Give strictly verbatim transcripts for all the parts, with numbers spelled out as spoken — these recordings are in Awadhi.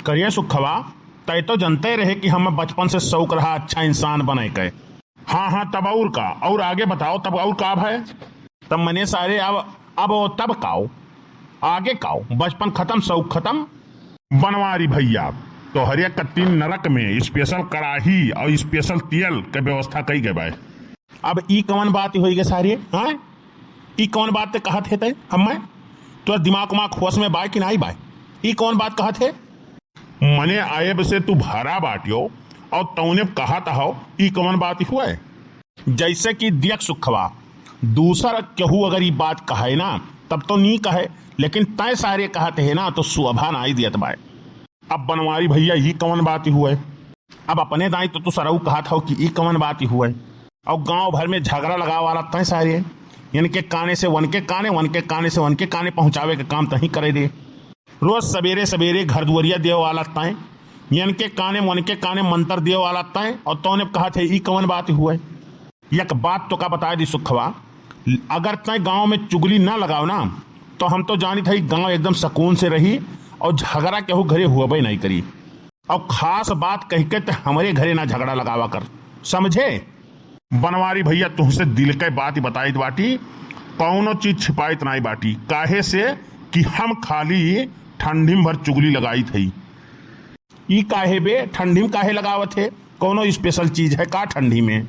करिए सुखवा, तय तो जनते रहे कि हमें बचपन से शौक रहा अच्छा इंसान बने के। हाँ, हाँ, तब और का? और आगे बताओ, तब और का भय? तब मने सारे अब, अब वो तब काओ, आगे काओ? बचपन खत्म, शौक खत्म। बनवारी भैया, तोहरे कत्ती नरक में special कड़ाही और special तेल के व्यवस्था कई गए बाय। अब ई कवन बात होई गे सारे, हाँ? ई कवन बात ते कहत है ते हमें? तोर दिमाग उमाग होश में बाय कि नाई बाय? ई कवन बात कहत है? मने आयब से तू भरा बाटियो और तौने कहत हौ, ई कवन बात हुए? जैसे कि दियक सुखवा, दूसर केहू अगर ई बात कहे ना, तब तो नी कहे, लेकिन तय सारे कहत है ना, तो शोभा नाई दियत बाय। अब बनवारी भैया, ई कवन बात हुए? अब अपने दाई तो तू सरऊ कहत हौ कि ई कवन बात हुए? और गांव भर में झगड़ा लगावे वाला तय सारे, इनके काने से वनके काने, वनके काने से वनके काने पहुंचावे के काम तही करे दे। रोज सबेरे सबेरे घर दुआरिया देवे वाला तय, इनके काने वनके काने मंत्र देवे वाला तय, और तौने कहत है ई कवन बात हुए? एक बात तो का बताए दी सुखवा, अगर तय गांव में चुगली ना लगाओ ना, तो हम तो जानित है गांव एकदम सुकून से रही और झगड़ा केहू घरे हुअबे नहीं करी। और खास बात कह के ते हमरे घरे ना झगड़ा लगावा कर, समझे? बनवारी भैया, तुहसे दिल के बात बताइत बाटी, कौनो चीज छिपाइत नाई बाटी, काहे से कि हम खाली ठंडी में भर चुगली लगाइत हई। ई काहे बे, ठंडी में काहे लगावत है? कौनो special चीज है का ठंडी में?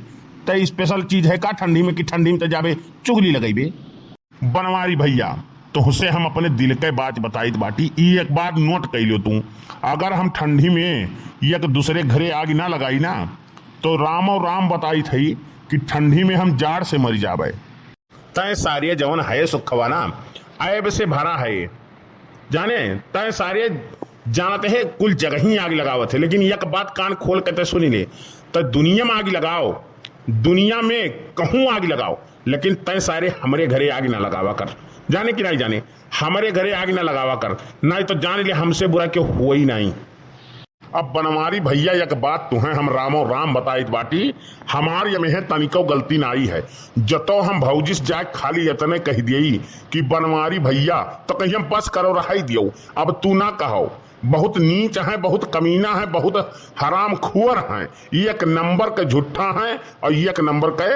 ते special चीज है का ठंडी में कि ठंडी में ते जाबे चुगली लगैबे? बनवारी भैया, तोहसे हम अपने दिल के बात बताइत बाटी, ई एक बात note कइ लियो तू। अगर हम ठंडी में एक दूसरे घरे आग ना लगाई ना, तो रामो राम बताइत हई कि ठंडी में हम जाड़ से मरि जाबे। तय सारे जवन है सुखवा ना, ऐब से भरा है। जाने, तय सारे जानत है, कुल जगह ही आग लगावत है, लेकिन एक बात कान खोल के तय सुनी ले, तय दुनिया में आग लगाओ, दुनिया में कहूँ आग लगाओ, लेकिन तय सारे हमरे घरे आग ना लगावा कर। जाने कि नहीं जाने, हमरे घरे आग ना लगावा कर, नहीं तो जान ले हमसे बुरा केहू होई नहीं। अब बनवारी भैया, एक बात तुहें हम रामो राम बताइत बाटी, हमार ये में तनिको गलती नाई है। जतो हम भौजी से जाए खाली इतने कह दियई कि बनवारी भैया, तो कहियम बस करो, रहाई दियो, अब तू ना कहो। बहुत नीच है, बहुत कमीना है, बहुत हरामखोर है, एक नंबर के झूठा है और एक नंबर के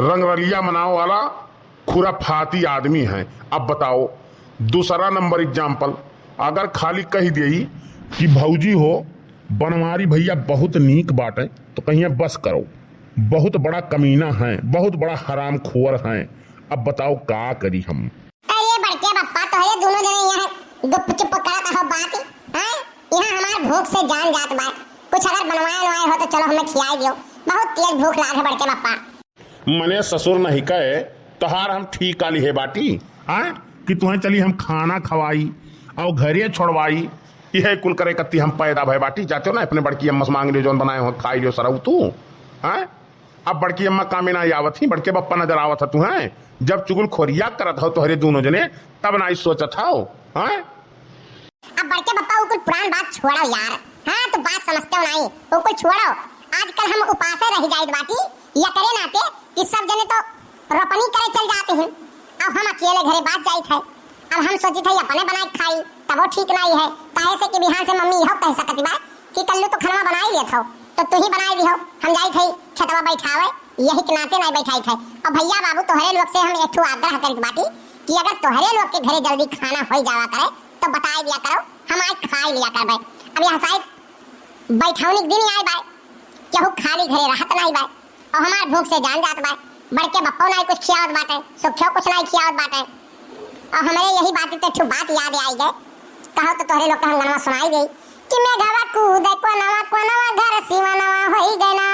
रंगरलिया मनावे वाला खुराफाती आदमी हैं। अब बताओ, दूसरा नंबर example, अगर खाली कह देई कि भौजी हो, बनवारी भैया बहुत नीक बाटे, तो कहिए बस करो, बहुत बड़ा कमीना है, बहुत बड़ा हरामखोर है। अब बताओ का करी हम? अरे बड़के बप्पा, तोहरे दोनों जने यहाँ गुपचुप करत हो बात, हैं? यहाँ हमार भूख से जान जात बा। कुछ अगर बनवाए उनवाए हो तो चलो हमें खियाए दियो, बहुत तेज भूख लाग है बड़के बप्पा। मने ससुर नहीं कहे, तोहार हम ठीक लिहे बाटी, हाँ? कि तुहें चली हम खाना खवाई और घरे छोड़वाई, यह कुल करे कत्ती हम पैदा भय बाटी। जाते हो ना अपने बड़की अम्मा से मांग लियो, जौन बनाए हो खाई लियो सरऊ तू, हाँ? अब बड़की अम्मा कामे ना आवत ही, बड़के बप्पा नजर आवत ह तुहें। जब चुगलखोरिया करत हो तोहरे दोनों जने, तब ना सोचत हो, हाँ? अब बड़के बप्पा, उ कुल पुरान बात छोड़ो यार। हाँ, तू बात समझते हो नहीं, उ कुल छोड़ो। आजकल हम उपासे रह जाइत बाटी, एकरे नाते कि सब जने तो रोपनी करे चल जाते हैं, अब हम अकेले घरे बात जाइत है। अब हम सोचित है अपने बनाए के खाई, तबो ठीक नहीं है, काहे से कि बिहान से मम्मी यहो कह सकती बा कि कल्लू तो खाना बनाई लेत हो, तो तू ही बनाई दिहो, हम जाइत है खेतवा बैठावे, यही के नाते नहीं बैठाइत है। और भैया बाबू, तोहरे लोग से हम एक ठो आग्रह करित बाटी कि अगर तोहरे लोग के घरे जल्दी खाना हो जावा करे, तो बताई दिया करो, हम आज खाई लिया करबे। अब यह शायद बैठौनी के दिन ही आए बाय, केहू खाली घरे रहत नहीं बाय, और हमार भूख से जान जात बाय। बड़के बप्पो नहीं कुछ खियावत बाटे, सुखियो कुछ नहीं खियावत बाटे। और हमरे यही बात ते ठू बात याद आई गए, कहो तो तोहरे लोग के हम गनवा सुनाई गई कि मेघवा कूदे कोनवा कोनवा, घर सिवनवा होई गए ना।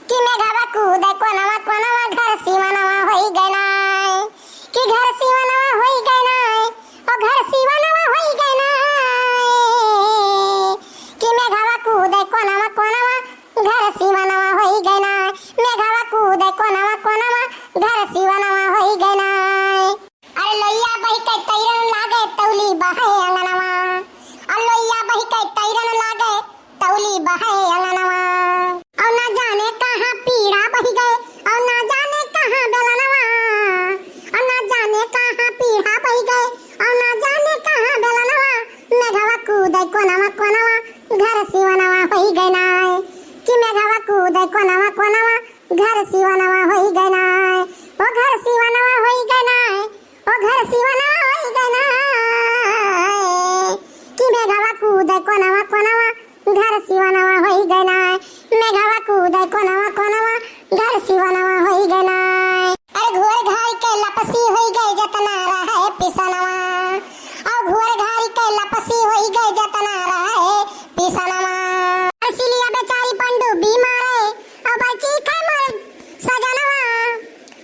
कि मेघवा कूदे कोनवा कोनवा, घर सिवनवा होई गए ना। कि घर सिवनवा होई गए ना, ओ घर सिवनवा होई गए ना। कि मेघवा कूदे कोनवा कोनवा, घर सिवनवा होई गए ना। मेघवा कूदे कोनवा कोनवा, घर सिवनवा होई गए ना। अरे लोइया बही के तैरन लागे, तौली बहे अंगनवा। अरे लोइया बही के तैरन लागे, तौली बहे अंगनवा। और ना जाने कहाँ पीड़ा बही गए, कोनवा कोनवा घर सिवनवा होई गए नाय, कि मेघवा कूदे कोनवा कोनवा घर सिवनवा होई गए नाय, ओ घर सिवनवा होई गए नाय, ओ घर सिवनवा होई गए नाय, कि मेघवा कूदे कोनवा कोनवा घर सिवनवा होई गए नाय, मेघवा कूदे कोनवा कोनवा घर सिवनवा होई गए नाय। अरे घुअर घारी के लपसी होई गए जतना रहे पिसनवा, और घुअर घारी के लपसी होई गए जतना रहे पिसनवा। अरे सिलिया बेचारी पंडू बीमार है, और बच्ची खाए मोर सजनवा,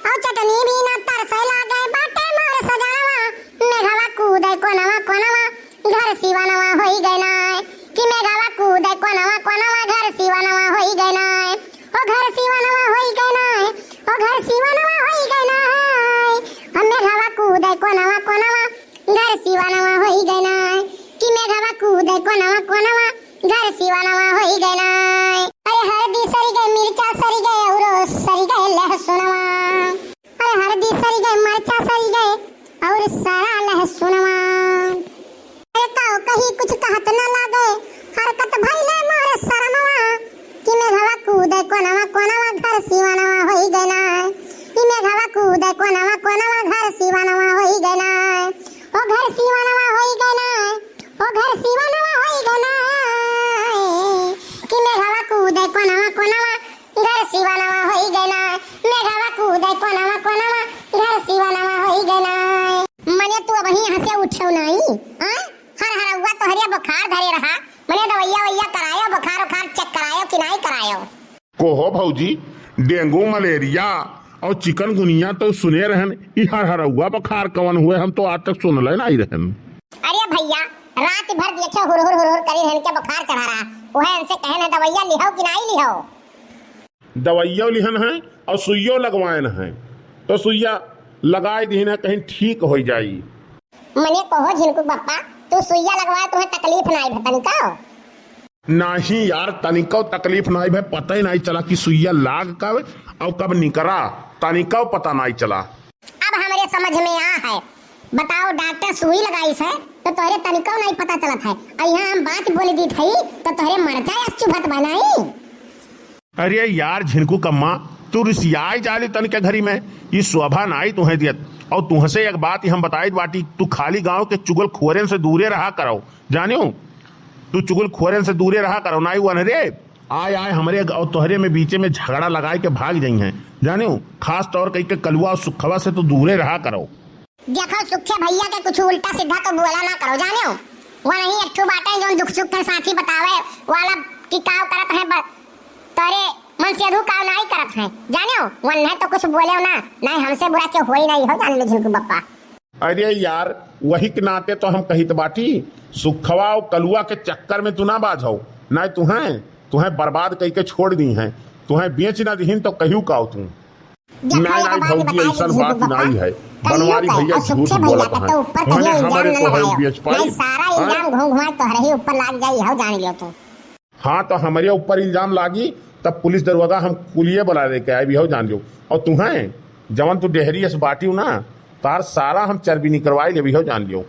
और चटनी भी ना तरसे लागे बाटे मोर सजनवा। मेघवा कूदे कोनवा कोनवा घर सिवनवा होई गए नाय, कि मेघवा कूदे कोनवा कोनवा घर सिवनवा होई गए नाय, ओ घर सिवनवा होई गए नाय, ओ घर सिवनवा होई गए नाय, हम मेघवा कूदे कोनवा कोनवा घर सिवनवा होई गए नाय, कि मेघवा कूदे कोनवा कोनवा घर सिवनवा होई गए नाय। अरे हरदी सरी गए, मिर्चा सरी गए, औरो सरी गए लहसुनवा। अरे हरदी सरी गए, मरचा सरी गए, और सारा लहसुनवा। अरे काऊ कही कुछ कहत न लागे, हरकत भइले मोर शरमवा। कि मेघवा कूदे कोनवा कोनवा घर सिवनवा होई गए नाय। कि मेघवा कूदे कोनवा कोनवा घर सिवनवा होई गए नाय। ओ घर सिवनवा होई गए नाय। ओ घर सिवनवा होई गए नाय। कि मेघवा कूदे कोनवा कोनवा घर सिवनवा होई गए नाय। मेघवा कूदे कोनवा कोनवा घर सिवनवा होई गए नाय। मने तू अबहीं यहाँ से उठ्यो नाई, हाँ? हर हरौआ तोहरे बुखार धरे रहा, मने दवैया वैया करायो, बुखार उखार चेक करायो कि नाई करायो? कोहो भौजी, डेंगू मलेरिया और चिकनगुनिया तो सुने रहन, ई हर हरौआ बुखार कवन हुए, हम तो आज तक सुनले नाई रहन। अरे भैया, रात भर देखे हुरहुर हुरहुर करी रहन के बुखार चढ़ा रहा, वह इनसे कहे न दवैया लिहो कि नाई लिहो? दवाइयो लिहन है और सुइयो लगवाएन है, तो सुइया लगाए दीन है, कहीं ठीक हो जाई। मने कहो झिनकू बप्पा, तू सुइया लगवाए, तुम्हें तकलीफ नाई भे तनिको? नाही यार, तनिको तकलीफ नाई भे, पता ही नाई चला कि सुइया लाग कब और कब निकरा, तनिको पता नाई चला। अब हमरे समझ में आ है, बताओ डॉक्टर सुई लगाइस है तो तोहरे तनिको नाई पता चलत है, और यहाँ हम बात बोल दीत हई तो तोहरे मरचा अस चुभत बा नाई। अरे यार झिनकू कम्मा, तू रिसियाई जाली तन के घरी में, ई शोभा नाई तुहें दियत। और तुहसे एक बात ही हम बताइत बाटी, तू खाली गांव के चुगलखोरन से दूरे रहा करो, जानियो? तू चुगलखोरन से दूरे रहा करो, नाई वनरे आय आय हमरे और तोहरे में बीचे में झगड़ा लगाए के भाग जाई हैं, जानियो? खास तौर कई के कलुआ और सुखवा से तो दूरे रहा करो। देखो सुखे भैया के कुछ उल्टा सीधा तो बोला ना करो, जानियो? वनही एक ठो बाटे जौन दुख सुख के साथी बतावे वाला कि काव करत है ब-, तोरे मन से अधू काव नाई करत है, जानियो? वन्हे तो कुछ बोले ना, नाई हमसे बुरा क्यों होई नाई हो, जान लो झिनकू बप्पा। अरे यार, वही के नाते तो हम कहित बाटी, सुखवा और कलुआ के चक्कर में तू ना बाझो, नाई तुहें, तुहें बर्बाद कई के छोड़ दी हैं, तुहें बेच ना दिहिन तो कहियो काव तू। देखा नाई, ये नाई बात भौजी, बताई ऐसन झिनकू बात बप्पा, नाई है। कल्लू बनवारी के भैया और झूठ सुखे भैया बोलत के हैं। तो ऊपर मने कहियो इल्जाम हमरे न तोहरे लगायो। बेच पाई। नाई, सारा हाँ? इल्जाम घूम घुमा तोहरे ही ऊपर लाग जाई, हो जान लियो तू। हाँ, तो हमरे ऊपर इल्जाम लागी, तब पुलिस दरोगा हम कुलिये बुला लेके आए भी हो जान लियो। और तुहें, जवन तू डेहरी अस बाटियो ना, तार सारा हम चर्बी निकरवाई लेबी हो जान लियो।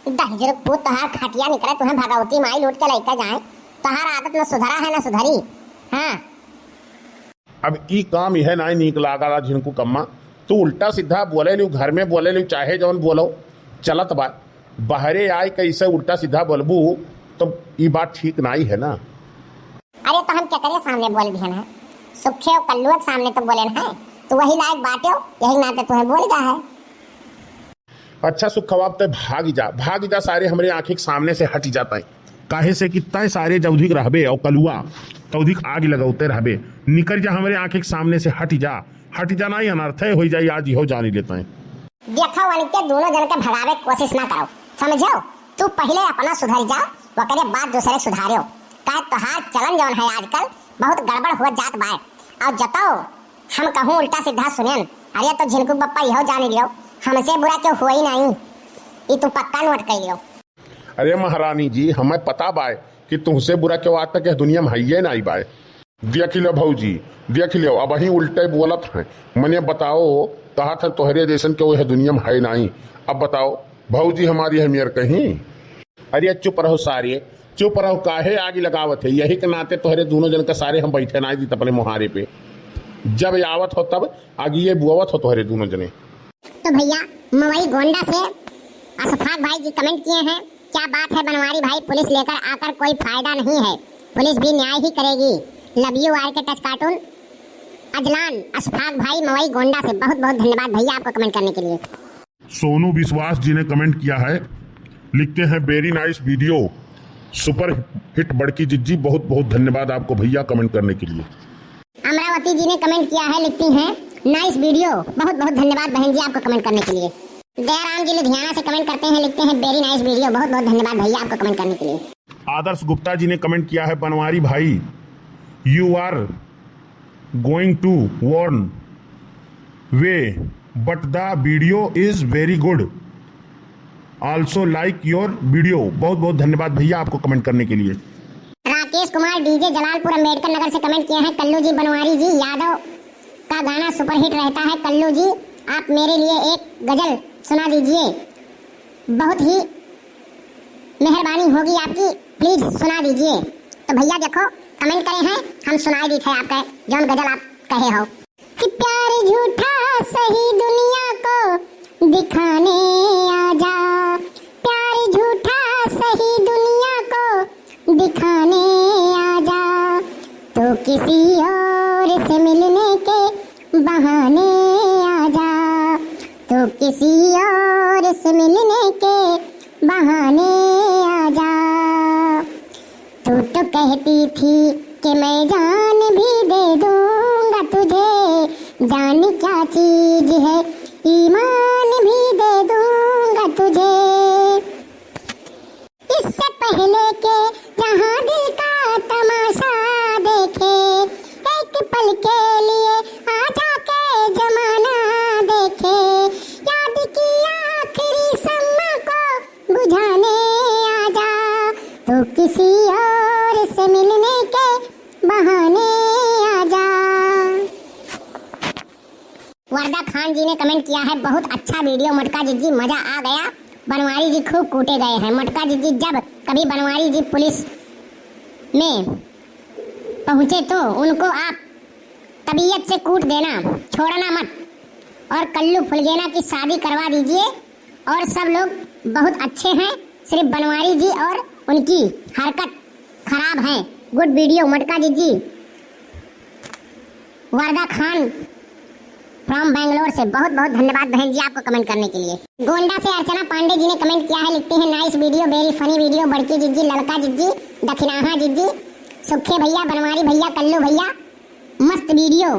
दहिजर पूत तोहार खटिया निकरे, तुहें भगवती माई लूट के लइके जाए। तोहार आदत न सुधरा है न सुधरी। हाँ। अब ई काम यह नाई नीक लागा झिनकू कम्मा। तू उल्टा सीधा बोले लियो, घर में बोले लियो, चाहे जौन बोलो, चलत बा। बहरे आए कैसे उल्टा सीधा बोलबू, तो ई बात ठीक नाई है ना। अरे तो हम केकरे सामने बोल दिहन है? सुखे और कल्लुआ के सामने तो बोलेन है, तो वही लायक बाटे हो, यही नाते तुहें बोल दा है। अच्छा सुखवा, अब तय भाग जा, भाग जा, सारे हमरे आँखी के सामने से हट जाता है। काहे से कि तय सारे जौधिक रहबे और कलुआ तौधिक आग लगौते रहबे। निकल जा हमरे आँखी के सामने से, हट जा, हट जा, नहीं अनर्थ है हो जाई, आज इहो जानी लेते हैं। देखो, उनके दोनों जन के भगावे के कोशिश ना करो, समझो? तू पहले अपना सुधर जाओ, ओकरे बाद दूसरे के सुधारो। काहे तोहार चलन जौन है आजकल बहुत गड़बड़ हो जात बाय। और जतो हम कहूँ उल्टा सीधा सुनेन, अरे तो झिनकू बप्पा इहो जान लियो, हमसे बुरा क्यों हुआ ही नहीं, ई तू पक्का नोट कर लियो। अरे महारानी जी, हमें पता बाय कि तुमसे बुरा क्यों आज तक यह दुनिया में हइये नाई बाय। देख लो भौजी, देख लो, अब ही उल्टे बोलत हैं। मने बताओ, कहा था तोहरे जैसन के वह दुनिया में है नाई। अब बताओ भौजी, हमारी है मेर कहीं। अरे चुप रहो सारे, चुप रहो, काहे आगी लगावत है? यही के नाते तोहरे दूनों जन का सारे हम बैठे नाहीं दीत अपने मुहारे पे। जब आवत हो तब आगिये बुआवत हो तोहरे दूनों जने। तो भैया, मवई गोंडा से अशफाक भाई जी comment किए हैं, क्या बात है बनवारी भाई, पुलिस लेकर आकर कोई फायदा नहीं है, पुलिस भी न्याय ही करेगी। Love you R K Touch Cartoon। अजलान अशफाक भाई मवई गोंडा से बहुत बहुत धन्यवाद भैया आपको comment करने के लिए। सोनू विश्वास जी ने comment किया है, लिखते हैं, very nice video, super hit बड़की जिज्जी, बहुत बहुत धन्यवाद आपको भैया comment करने के लिए। अमरावती जी ने comment किया है, लिखती हैं, nice video, बहुत बहुत धन्यवाद बहन जी आपको comment करने के लिए। दयाराम जी लुधियाना से comment करते हैं, लिखते हैं, very nice video, बहुत बहुत धन्यवाद भैया आपको comment करने के लिए। आदर्श गुप्ता जी ने comment किया है, बनवारी भाई, you are going to one way, but the video is very good, also like your video। बहुत बहुत धन्यवाद भैया आपको comment करने के लिए। राकेश कुमार डीजे जलालपुर अंबेडकर नगर से comment किए हैं, कल्लू जी बनवारी जी यादव का गाना superhit रहता है। कल्लू जी, आप मेरे लिए एक गजल सुना दीजिए, बहुत ही मेहरबानी होगी आपकी, please सुना दीजिए। तो भैया देखो, comment करे हैं, हम सुनाई दीत है आपका जौन गजल आप कहे हो। कि प्यार झूठा सही दुनिया को दिखाने आजा, प्यार झूठा सही दुनिया को दिखाने आजा, तो किसी और से मिलने के बहाने आजा, तो किसी और से मिलने के बहाने आजा। तू तो कहती थी कि मैं जान भी दे दूंगा तुझे, जान क्या चीज है, ईमान भी दे दूंगा तुझे। इससे पहले के जहां दिल का तमाशा देखे, एक पल के लिए आजा के जमाना देखे, याद की आखिरी शम्मा को बुझाने आजा, तो किसी और से मिलने के बहाने आजा। वरदा खान जी ने comment किया है, बहुत अच्छा video मोटका जिज्जी, मजा आ गया। बनवारी जी खूब कूटे गए हैं। मोटका जिज्जी, जब कभी बनवारी जी पुलिस में पहुँचे तो उनको आप तबीयत से कूट देना, छोड़ना मत। और कल्लू फुलगेना की शादी करवा दीजिए। और सब लोग बहुत अच्छे हैं, सिर्फ बनवारी जी और उनकी हरकत खराब है। Good video मोटका जिज्जी। वरदा खान from बैंगलोर से बहुत बहुत धन्यवाद बहन जी आपको comment करने के लिए। गोंडा से अर्चना पांडे जी ने comment किया है, लिखती हैं, nice video, very funny video, बड़की जिज्जी, ललका जिज्जी, दखिनाहा जिज्जी, सुखे भैया, बनवारी भैया, कल्लू भैया, मस्त video,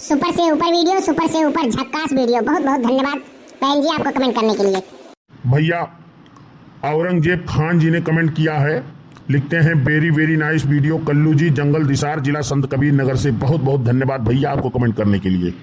super से ऊपर video, super से ऊपर झक्कास video। बहुत बहुत धन्यवाद बहन जी आपको comment करने के लिए। भैया औरंगजेब खान जी ने comment किया है, लिखते हैं, very very nice video कल्लू जी, जंगल दिसार, जिला संत कबीर नगर से। बहुत बहुत धन्यवाद भैया आपको comment करने के लिए।